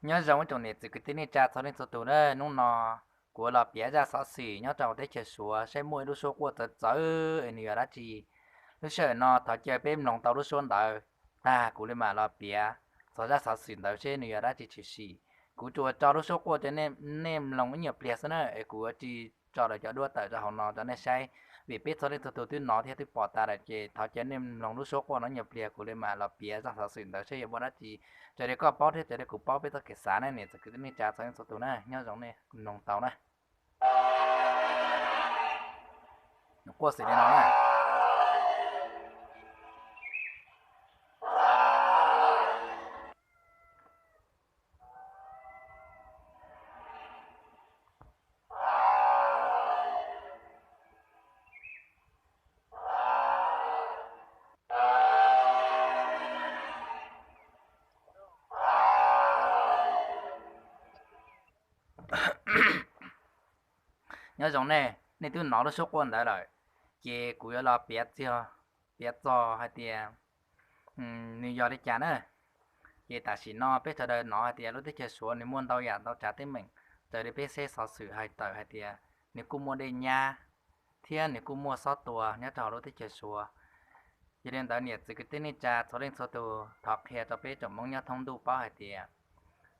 Nyob zoo ib tsoom niam txiv kwv tij neej tsa txhua leej txhua tus na, hnub no kuv los piav zaj xov xwm nyob rau teb chaws Suav saib muaj ib lub suab quaj txawv txawv es nws yog dab tsi. Lub sij hawm no thov caw peb mloog tau lub suab ntawd tag kuv li mam los piav txog zaj xov xwm ntawd seb nws yog dab tsi tshwm sim. Kuv tsuas tso lub suab quaj rau nej mloog ib nyuag pliag xwb na, es kuv yuav tsis tso daws cov duab tawm rau hauv no rau nej saib, vim peb txhua leej txhua tus twb hnov thiab twb pom tas lawm. Ces thov caw nej mloog lub suab quaj no ib nyuag pliag kuv li mam los piav zaj xov xwm ntawd seb yog muaj dab tsi. Raws li koj paub thiab raws li kuv paub peb txoj kev xav na, niam txiv kwv tij neej tsa txhua leej txhua tus na, nyob zoo nej mloog tau na. Quaj xws li no na. Nyob zoo nej, nej twb hnov lub suab quaj ntawd lawm, ces kuv yuav los piav txog, piav txog hais tias nws yog li cas na. Ces tam sim no peb sawv daws hnov hais tias lub teb chaws Suav nws muaj ntau yam ntau tsav teeb meem, raws li peb xeeb xov xwm hais tawm hais tias nws kuj muaj dej nyab thiab nws kuj muaj xob tua nyob rau hauv lub teb chaws Suav. Yog li ntawd niam txiv kwv tij neej tsa txhua leej txhua tus, thov qhia rau peb tsoom Hmoob nyob thoob ntuj paub hais tias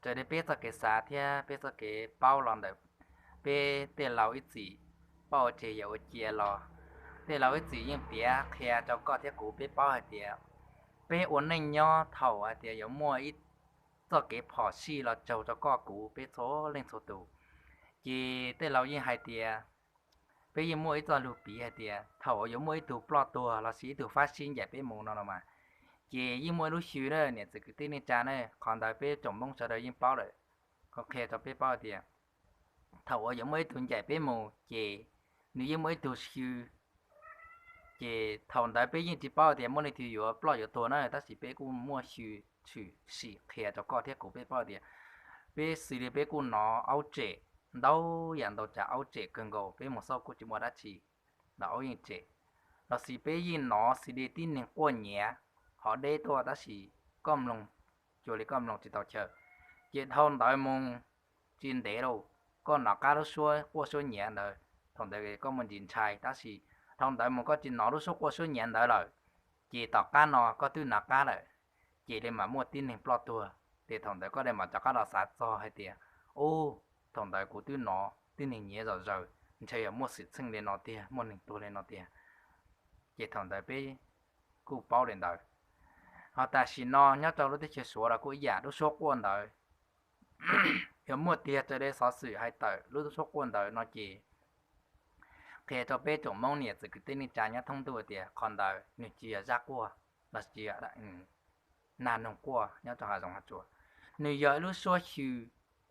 raws li peb txoj kev xav thiab peb txoj kev paub los ntawm peb tej laus ib txwm paub ua tseg yam ua cia los, tej laus ib txwm yeej piav qhia rau koj thiab kuv peb paub hais tias peb ua neej nyob thaum hais tias yuav muaj ib txoj kev phom sij los tsaug rau koj kuv peb txhua leej txhua tus. Ces tej laus yeej hais tias peb yeej muaj ib txoj lus piv hais tias thaum uas yuav muaj ib tug ploj tuag los sis ib tug fab sib ncaim peb mus no los mas, ces yeej muaj ib lub xyw na niam txiv kwv tij neej tsa na, qhov ntawd peb tsoom Hmoob sawv daws yeej paub lawm. Qhia rau peb paub hais tias thaum uas yuav muaj ib tug ncaim peb mus ces nws yeej muaj ib tug xyw. Ces thaum ntawd peb yeej tsis paub tias muaj leej twg yuav ploj yuav tuag na, tab sis peb kuj muaj xyw tshwm sim qhia rau koj thiab kuv peb paub tias peb xws li peb kuj hnov aub tsem, ntau yam ntau tsav aub tsem kawg nkaus, peb mus xauj kuj tsis muaj dab tsi los aub yeej tsem. Los sis peb yeej hnov xws li tib neeg quaj nyiav hov deb tuaj tab sis koj mloog, cuag li koj mloog tsis tau chaw. Ces dhau ntawd mus tsis ntev lauj, koj nov qab lub suab quaj suab nyiav ntawd, thaum ntawd koj muaj ntsis ntshai, tab sis dhau ntawd mus koj tsis hnov lub suab quaj suab nyiav ntawd lawm, ces tom qab no koj twb nov qab lawm, ces li mam muaj tib neeg ploj tuag. Ces thaum ntawd koj li mam rov qab los xav txog hais tias, ub, thaum ntawd kuv twb hnov tib neeg nyiav zom zaws, ntshe yog muaj xwm txheej li no tiag, muaj neeg tuag li no tiag. Ces thaum ntawd peb kuj paub li ntawd. Ho tam sim no nyob rau lub teb chaws Suav los kuj ib yam, lub suab quaj ntawd yog muaj tiag raws li xov xwm hais tawm lub suab quaj ntawd no ces qhia rau peb tsoom Hmoob niam txiv kwv tij neej tsa nyob thoob ntuj tias qhov ntawd nws tsis yog zaj quaj los sis nag noog quaj nyob rau hav zoov hav tsuag. Nws yog ib lub suab xyw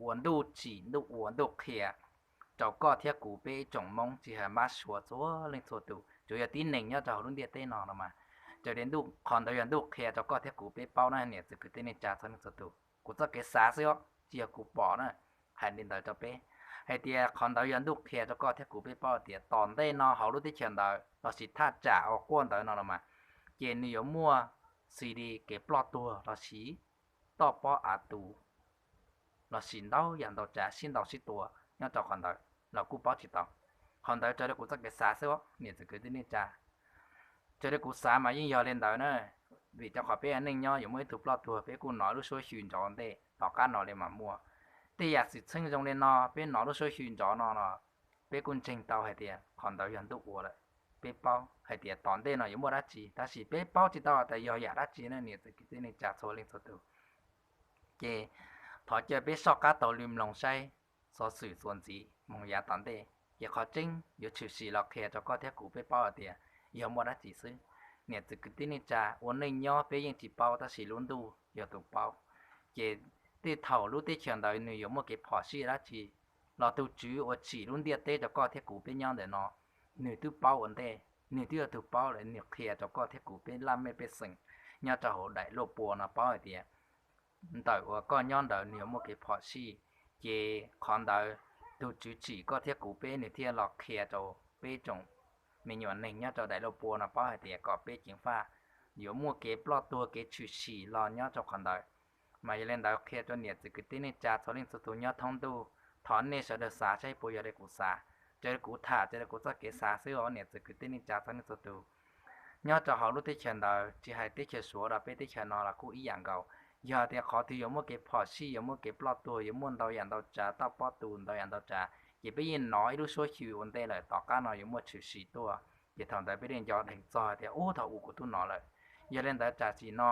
uas ntuj tsim ntuj ua ntuj qhia rau koj thiab kuv peb ib tsoom Hmoob tsis hais mab suav txhua leej txhua tus, tsuas yog tib neeg nyob rau hauv lub ntiaj teb no los mas. Raws li qhov ntawd yog ntuj qhia rau koj thiab kuv peb paub na niam txiv kwv tij neej tsa txhua leej txhua tus. Kuv txoj kev xav xwb os, tsis yog kuv pom na. Hais li ntawd rau peb hais tias qhov ntawd yog ntuj qhia rau koj thiab kuv peb paub tias tom ntej no hauv lub teb chaws ntawd los sis thaj tsam uas quaj ntawd no los mas, ces nws yuav muaj xws li kev ploj tuag los sis toj pob av tu los sis ntau yam ntau tsav sib ntaus sib tua nyob rau qhov ntawd los kuj paub tsis tau. Qhov ntawd raws li kuv txoj kev xav xwb niam txiv kwv tij neej tsa. Raws li kuv xav mas yeej yog li ntawd na, vim rau qhov peb ua neej nyob yuav muaj ib tug ploj tuag peb kuj hnov lub suab xyw nrov ntej tom qab no li mas muaj. Tej yam xwm txheej zoo li no peb hnov lub suab xyw nrov no los peb kuj ntseeg tau hais tias qhov ntawd yog ntuj ua lawm. Peb paub hais tias tom ntej no yuav muaj dab tsi tab sis peb paub tsis tau tias yog yam dab tsi na niam txiv kwv tij neej tsa txhua leej txhua tus. Ces thov caw peb soj qab taug li mloog saib xov xwm txuas ntxiv mus yav tom ntej, ces qhov tseeb yuav tshwm sim los qhia rau koj thiab kuv peb paub hais tias yog muaj dab tsi xwb. Niam txiv kwv tij neej tsa, ua neej nyob peb yeej tsis paub tab sis lub ntuj yog tus paub. Ces tej thaum lub teb chaws ntawd nws yuav muaj kev phom sij dab tsi los tus Tswv uas tsim lub ntiaj teb rau koj thiab kuv peb nyob ntawm no, nws twb paub ua ntej, nws twb yog tus paub lawm, nws qhia rau koj thiab kuv peb laj mej pej xeem nyob rau hauv daim luaj pua no paub hais tias ntawm uas koj nyob ntawd nws yuav muaj kev phom sij. Ces qhov ntawd tus Tswv tsim koj thiab kuv peb nws thiaj los qhia rau peb tsoom me nyuam neeg nyob rau daim luaj pua no paub hais tias kom peb ceev faj, yuav muaj kev ploj tuag kev tshwm sim los nyob rau qhov ntawd. Mas yog li ntawd qhia rau niam txiv kwv tij neej tsa txhua leej txhua tus nyob thoob ntuj, thov nej sawv daws xav saib puas yog li kuv xav. Raws li kuv tham, raws li kuv txoj kev xav xwb os niam txiv kwv tij neej tsa txhua leej txhua tus. Nyob rau hauv lub teb chaws ntawd, tsis hais teb chaws Suav los peb teb chaws no los kuj ib yam nkaus. Yog tias qhov twg yuav muaj kev phom sij, yuav muaj kev ploj tuag, yuav muaj ntau yam ntau tsav, toj pob tu ntau yam ntau tsav, ces peb yeej hnov ib lub suab xyu ua ntej lawm, tom qab no yuav muaj tshwm sim tuaj. Ces thaum ntawd peb yeej nco dheev txog tias ub, thaum ub kuv twb hnov lawm. Yog li ntawd tam sim no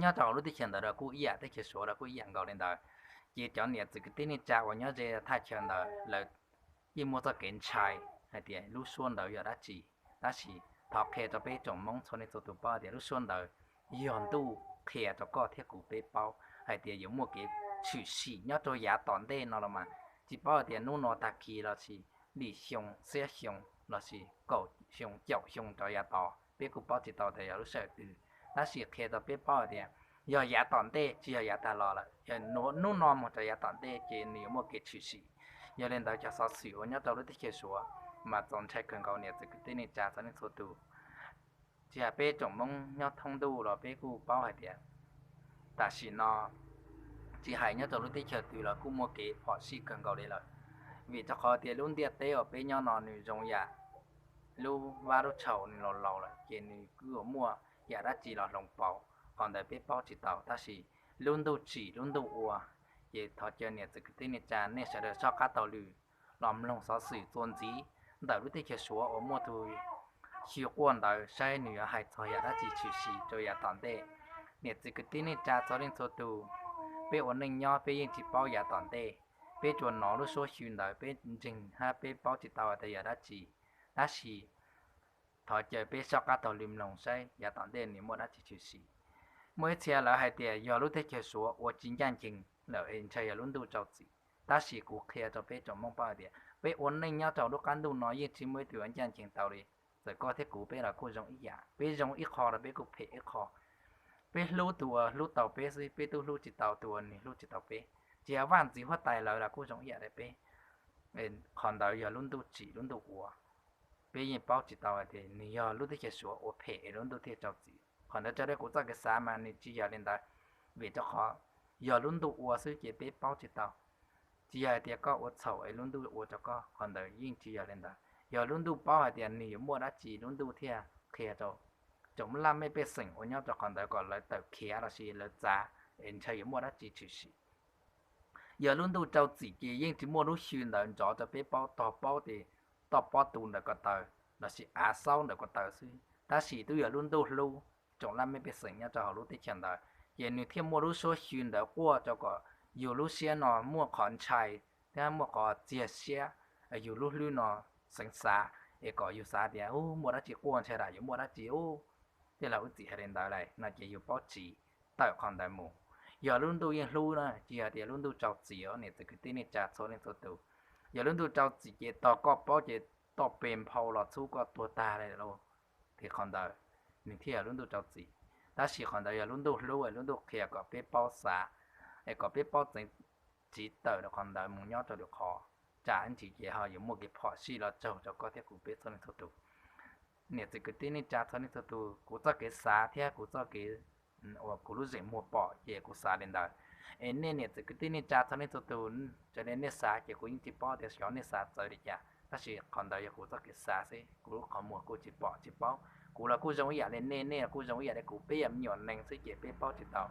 nyob rau hauv lub teb chaws ntawd los kuj ib yam, teb chaws Suav los kuj ib yam nkaus li ntawd. Ces cov niam txiv kwv tij neej tsa uas nyob ze thaj chaw ntawd lawv yeej muaj txoj kev ntshai hais tias lub suab ntawd yog dab tsi. Tab sis thov qhia rau peb tsoom Hmoob txhua leej txhua tus paub tias lub suab ntawd yog ntuj qhia rau koj thiab kuv peb paub hais tias yuav muaj kev tshwm sim nyob rau yav tom ntej no los mas. Tsis paub hais tias hnub no tag kis los sis lim xyoo, xiab xyoo los sis kaum xyoo, caum xyoo rov yav tod, peb kuj paub tsis tau tias yog lub sij hawm twg. Tab sis qhia rau peb paub hais tias yog yav tom ntej, tsis yog yav tag los lawm, yog hnub no mus rau yav tom ntej ces nws yuav muaj kev tshwm sim. Yog li ntawd cov xov xwm uas nyob rau lub teb chaws Suav mas txaus ntshai kawg nkaus niam txiv kwv tij neej tsa txhua leej txhua tus. Tsis hais peb tsoom Hmoob nyob thoob ntuj los peb kuj paub hais tias tam sim no tsis hais nyob rau lub teb chaws twg los kuj muaj kev phom sij kawg nkaus li lawm. Vim rau qhov tias lub ntiaj teb uas peb nyob no nws zoo yam lub vaj lub tshauv nws laus laus lawm ces nws kuj yuav muaj yam dab tsi los hloov pauv, qhov ntawd peb paub tsis tau. Tab sis lub ntuj tsim lub ntuj ua, ces thov caw niam txiv kwv tij neej tsa nej sawv daws soj qab taug lw los mloog xov xwm txuas ntxiv ntawm lub teb chaws Suav uas muaj tus xyw quaj ntawd saib nws yuav hais txog yam dab tsi tshwm sim rau yav tom ntej. Niam txiv kwv tij neej tsa txhua leej txhua tus, peb ua neej nyob peb yeej tsis paub yav tom ntej. Peb tsuas hnov lub suab xyu ntawd peb ntseeg hab peb paub tsis tau tias yog dab tsi. Tab sis thov caw peb soj qab taug lw mloog saib yav tom ntej nws muaj dab tsi tshwm sim. Muaj ib txhia lawv hais tias yog lub teb chaws Suav ua tsis ncaj ncees lawm es ntshai yog lub ntuj rau txim. Tab sis kuv qhia rau peb tsoom Hmoob paub hais tias peb ua neej nyob rau lub qab ntuj no yeej tsis muaj ib tug ua ncaj ncees tau li. Txawm koj thiab kuv peb los kuj zoo ib yam, peb zoo ib qho los peb kuj phem ib qho. Peb hlub tus uas hlub tau peb xwb, peb twb hlub tsis tau tus uas nws hlub tsis tau peb. Tsis yog vaj ntxwv huab tais lawv los kuj zoo ib yam li peb. Qhov ntawd yog lub ntuj tsim lub ntuj ua. Peb yeej paub tsis tau hais tias nws yog lub teb chaws Suav ua phem es lub ntuj thiaj rau txim. Qhov ntawd raws li kuv txoj kev xav mas nws tsis yog li ntawd. Vim rau qhov yog lub ntuj ua xwb ces peb paub tsis tau. Tsis yog hais tias koj ua txhaum es lub ntuj ua rau koj, qhov ntawd yeej tsis yog li ntawd. Yog lub ntuj paub hais tias nws yuav muaj dab tsi lub ntuj thiaj qhia rau tsoom laj mej pej xeem uas nyob rau qhov ntawd kom lawv tawm khiav los sis lawv txav es ntshai yuav muaj dab tsi tshwm sim. Yog lub ntuj rau txim ces yeej tsis muaj lub xyw ntawd nrov rau peb paub, tog paub tias toj pob tu ntawm ko taw los sis av xaub ntawm ko taw xwb. Tab sis twb yog lub ntuj hlub tsoom laj mej pej xeem nyob rau hauv lub teb chaws ntawd, ces nws thiaj muaj lub suab xyw ntawd quaj rau kom yus lub siab no muaj qhov ntshai thiab muaj qhov txiag siab, yus lub hlwb no xeev xav, es kom yus xav tias ub, muaj dab tsi quaj ntshai lawm, yuav muaj dab tsi ub, tej laug wb txim hais li ntawd lawm no ces yus paub tsiv tawm qhov ntawd mus. Yog lub ntuj yeej hlub na, tsis yog tias lub ntuj rau txim os niam txiv kwv tij neej tsa txhua leej txhua tus. Yog lub ntuj rau txim ces tog koj paub ces toj pe nphau los txhub koj tuag tag li lauj. Ces qhov ntawd nws thiaj yog lub ntuj rau txim. Tab sis qhov ntawd yog lub ntuj hlub, lub ntuj qhia kom peb paub xav, es kom peb paub txeev tsiv tawm rau qhov ntawd mus nyob rau lwm qhov, tsam ib ntsis ces ho yuav muaj kev phom sij los tsaug rau koj thiab kuv peb txhua leej txhua tus. Niam txiv kwv tij neej tsa txhua leej txhua tus, kuv txoj kev xav thiab kuv txoj kev uas kuv lub zeem muag pom ces kuv xav li ntawd. Es nej niam txiv kwv tij neej tsa txhua leej txhua tus, raws li nej xav ces kuv yeej tsis paub tias xyov nej xav txawv li cas, tab sis qhov ntawd yog kuv txoj kev xav xwb, kuv lub qhov muag kuj tsis pom tsis paub. Kuv los kuj zoo ib yam li nej, nej los kuj zoo ib yam li kuv, peb yog me nyuam neeg xwb ces peb paub tsis tau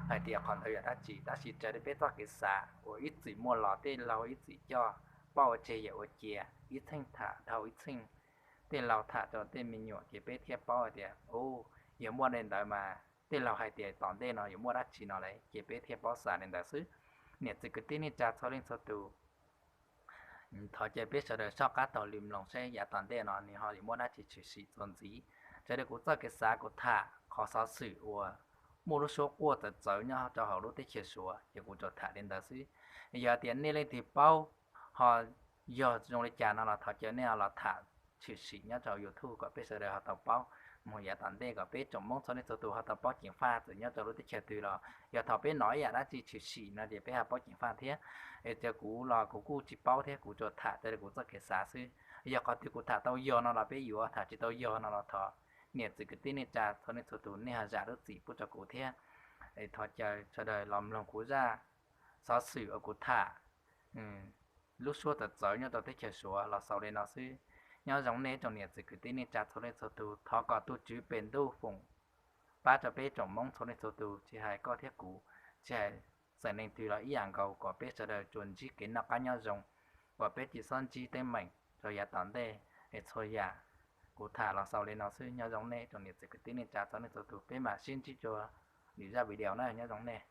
hais tias qhov ntawd yog dab tsi, tab sis raws li peb txoj kev xav uas ib txwm muaj los tej laug ib txwm coj, poj ua tseg yawm ua cia, ib txheej tham dhau ib txheej, tej laug tham rau tej me nyuam ces peb thiaj paub hais tias, u, yog muaj li ntawd mas tej laug hais tias tom ntej no yuav muaj dab tsi no lawm ces peb thiaj paub xav li ntawd xwb. Niam txiv kwv tij neej tsa txhua leej txhua tus, thov caw peb sawv daws soj qab taug lw mloog saib yav tom ntej no nws ho yuav muaj dab tsi tshwm sim txuas ntxiv. Raws li kuv txoj kev xav kuv tham qhov xov xwm uas muaj lub suab quaj txawv txawv nyob rau hauv lub teb chaws Suav ces kuv tsuas tham li ntawd xwb. Yog tias nej leej twg paub ho yog zoo li cas no los thov caw nej los tham tshwm sim nyob rau YouTube kom peb sawv daws ho tau paub mus yav tom ntej, kom peb tsoom Hmoob txhua leej txhua tus ho tau paub ceev faj txawm nyob rau lub teb chaws twg los yog thaum peb hnov ib yam dab tsi tshwm sim no ces peb ho paub ceev faj thiab. Es raws kuv los kuv kuj tsis paub thiab, kuv tsuas tham raws li kuv txoj kev xav xwb. Yog qhov twg kuv tham tau yog no los peb yuav, tham tsis tau yog no los thov niam txiv kwv tij neej tsa txhua leej txhua tus nej ho zam lub txim pub rau kuv thiab. Es thov caw sawv daws los mloog kuv zaj xov xwm uas kuv tham lub suab txawv txawv nyob rau teb chaws Suav los xaus li no xwb. Nyob zoo nej tsoom niam txiv kwv tij neej tsa txhua leej txhua tus, thov kom tus Tswv pem ntuj foom pab rau peb tsoom Hmoob txhua leej txhua tus, tsis hais koj thiab kuv, tsis hais xeem neeg twg los ib yam nkaus, kom peb sawv daws tsuas ntsib kev noj qab nyob zoo, kom peb tsis txhob ntsib teeb meem rau yav tom ntej. Es txhua yam kuv tham los xaus li no xwb. Nyob zoo nej tsoom niam txiv kwv tij neej tsa txhua leej txhua tus, peb mam sib ntsib dua lwm zaj video na. Nyob zoo nej.